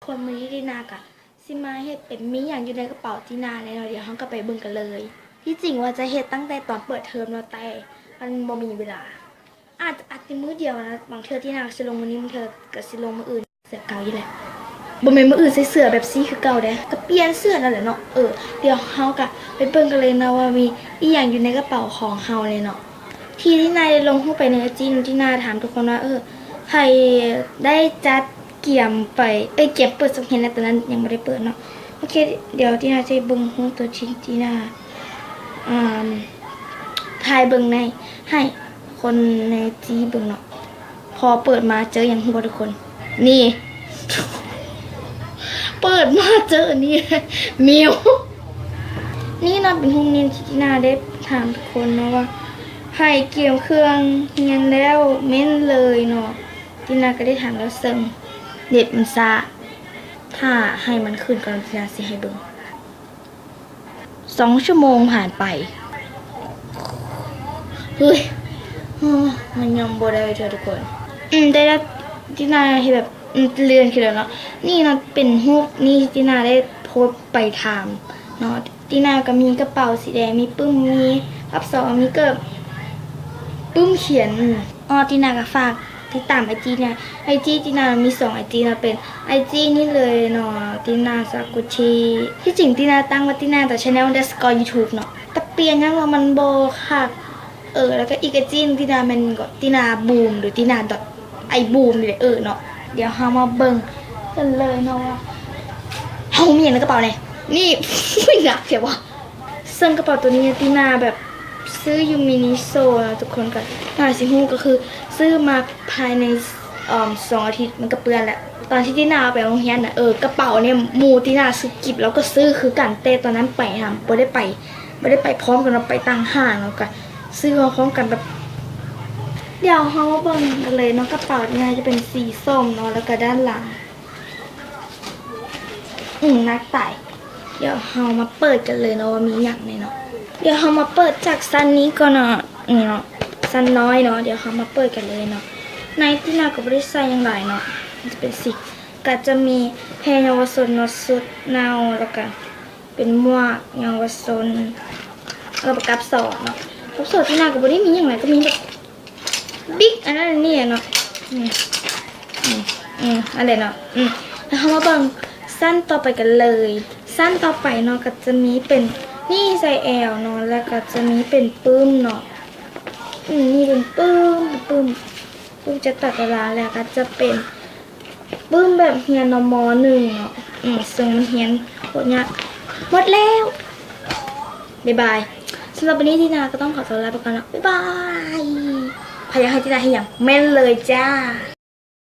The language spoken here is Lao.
ຄົນ ມື້ນີ້ຕິນາກະຊິມາເຮັດເປັນມີຫຍັງຢູ່ໃນກະເປົາຕິນາແດ່ເນາະ. ດຽວເຮົາກະໄປເບິ່ງກັນເລີຍ. ທີ່ຈິງວ່າຈະເຮັດຕັ້ງແຕ່ຕອນເປີດເທີມເນາະ ແຕ່ມັນບໍ່ມີເວລາ. ອາດ ອາດຈະມື້ດຽວນະ, ບາງເທື່ອຕິນາກະຊິລົງມື້ນີ້ ບາງເທື່ອກະຊິລົງມື້ອື່ນ. ເສື້ອເກົ່າຢູ່ແຫຼະ. ບໍ່ແມ່ນມື້ອື່ນໃສ່ເສື້ອແບບຊີ້ຄືເກົ່າເດ້, ກະປ່ຽນເສື້ອນັ້ນແຫຼະເນາະ. ເອີ ດຽວເຮົາກະໄປເບິ່ງກັນເລີຍເນາະ ວ່າມີອີ່ຫຍັງຢູ່ໃນກະເປົາຂອງເຮົາແດ່ເນາະ. ທີ່ຕິນາໄດ້ລົງຮູບໄປໃນໄອຈີເນາະ, ຕິນາຖາມທຸກຄົນວ່າ ເອີ ໃຜໄດ້ຈັດກຽມໄປ ເອີຍ ກຽມເປີດສົກເຫັນແລ້ວ, ຕອນນັ້ນຍັງບໍ່ໄດ້ເປີດເນາະ. ໂອເຄ ດຽວຕິນາຈະເບິ່ງຮູບໂຕຈິງ ຕິນາ ອາ ຖ່າຍເບິ່ງໃນ ໃຫ້ຄົນໃນຈີເບິ່ງເນາະ. ພໍເປີດມາເຈີຫຍັງຮູ້ບໍ່ທຸກຄົນ? ນີ້ ເປີດມາເຈີນີ້ ແມວ. ນີ້ນະເປັນຮູບນີ້ທີ່ຕິນາໄດ້ຖາມທຸກຄົນເນາະວ່າ ໃຜກຽມເຄື່ອງຮຽນແລ້ວເມັ້ນເລີຍເນາະ. ຕິນາກະໄດ້ຖາມແລ້ວ ເຊິ່ງເນັດມັນຊ້າ. ຖ້າໃຫ້ມັນຂຶ້ນກ່ອນ ຕິນາຊິໃຫ້ເບິ່ງ. ສອງຊົ່ວໂມງຜ່ານໄປ. ເຮີ້ຍ ມັນຍັງບໍ່ໄດ້ເທື່ອທຸກຄົນ. ອືມ ໄດ້ແລ້ວ. ຕິນາເຮັດແບບ ອືມ ເລື່ອນຂຶ້ນແລ້ວເນາະ. ນີ້ເນາະ ເປັນຮູບນີ້ທີ່ຕິນາໄດ້ໂພສໄປຖາມເນາະ. ຕິນາກະມີກະເປົາສີແດງ, ມີປຶ້ມ, ມີກັບສອງ, ມີເກີບ, ປຶ້ມຂຽນ. ອໍ ຕິນາກະຝາກຕິດຕາມໄອຈີເນາະ. ໄອຈີຕິນາມີສອງໄອຈີເນາະ, ເປັນໄອຈີນີ້ເລີຍເນາະ ຕິນາ ຊາກຸຊີ. ທີ່ຈິງຕິນາຕັ້ງວ່າ ຕິນາ ແຊນແນວ ອັນເດີສະກໍ ຢູທູບເນາະ, ແຕ່ປ່ຽນຫຍັງແລ້ວມັນບໍ່ຄັກ. ເອີ ແລ້ວກະອີກໄອຈີໜຶ່ງ ຕິນາແມ່ນ ກໍ ຕິນາບູມ ຫຼື ຕິນາ ດອດ ໄອບູມ ນີ້ແຫຼະ ເອີເນາະ. ດຽວເຮົາມາເບິ່ງກັນເລີຍເນາະວ່າເຮົາມີຫຍັງໃນກະເປົາແດ່. ນີ້ ໜັກແທ້ວະ. ເຊິ່ງກະເປົາໂຕນີ້ຕິນາແບບຊື້ຢູ່ມິນິໂຊເນາະ ທຸກຄົນກະໜ້າຊິຮູ້ ກະຄືຊື້ມາພາຍໃນ ອືມ ສອງອາທິດມັນກະເປື້ອນແລ້ວ. ຕອນທີ່ຕິນາເອົາໄປໂຮງຮຽນນະ ເອີ ກະເປົານີ້ໝູ່ຕິນາຊື້ກິບ ລາວກະຊື້ຄືກັນ, ແຕ່ຕອນນັ້ນໄປຫັ້ນບໍ່ໄດ້ໄປ ບໍ່ໄດ້ໄປພ້ອມກັນເນາະ, ໄປຕ່າງຫ້າງເນາະ, ກະຊື້ມາພ້ອມກັນແບບ. ດຽວເຮົາມາເບິ່ງກັນເລີຍເນາະ, ກະເປົານີ້ຈະເປັນສີສົ້ມເນາະ, ແລ້ວກະດ້ານຫຼັງ ອືມ ໜັກຕາຍ. ດຽວເຮົາມາເປີດກັນເລີຍເນາະ ວ່າມີຫຍັງແດ່ເນາະ. ດຽວເຮົາມາເປີດຈາກຊັ້ນນີ້ກ່ອນເນາະ, ນີ້ເນາະ ຊັ້ນນ້ອຍເນາະ. ດຽວເຮົາມາເປີດກັນເລີຍເນາະ. ໃນຕິນາກະບໍ່ໄດ້ໃສ່ຫຍັງຫຼາຍເນາະ, ມັນຈະເປັນສີ ກະຈະມີແພເຍົາວະຊົນເນາະ, ຊຸດເນົ່າ, ແລ້ວກະເປັນໝວກເຍົາວະຊົນ, ແລ້ວກະກັບສອງເນາະ. ກັບສອງຕິນາກະບໍ່ໄດ້ມີຫຍັງຫຼາຍ, ກະມີແບບ ບິກ ອັນນັ້ນອັນນີ້ເນາະ. ອືມ ອືມ ອືມ ອັນໃດເນາະ. ອືມ ແລ້ວເຮົາມາເບິ່ງຊັ້ນຕໍ່ໄປກັນເລີຍ. ຊັ້ນຕໍ່ໄປເນາະ ກະຈະມີເປັນ ນີ້ໃສ່ແອວເນາະ, ແລ້ວກະຈະມີເປັນປຶ້ມເນາະ. ອືມ ນີ້ເປັນປຶ້ມ ປຶ້ມ ປຶ້ມຈະຕັດເວລາ, ແລ້ວກະຈະເປັນປຶ້ມແບບຮຽນເນາະ ມໍໜຶ່ງເນາະ. ອືມ ເຊິ່ງມັນຮຽນໂຄດຍາກ. ໝົດແລ້ວ. ບາຍບາຍ. ສຳລັບວັນນີ້ຕິນາກະຕ້ອງຂໍຕົວລາໄປກ່ອນເນາະ. ບາຍບາຍ. ໃຜຢາກໃຫ້ຕິນາເຮັດຫຍັງ ເມັ້ນເລີຍຈ້າ.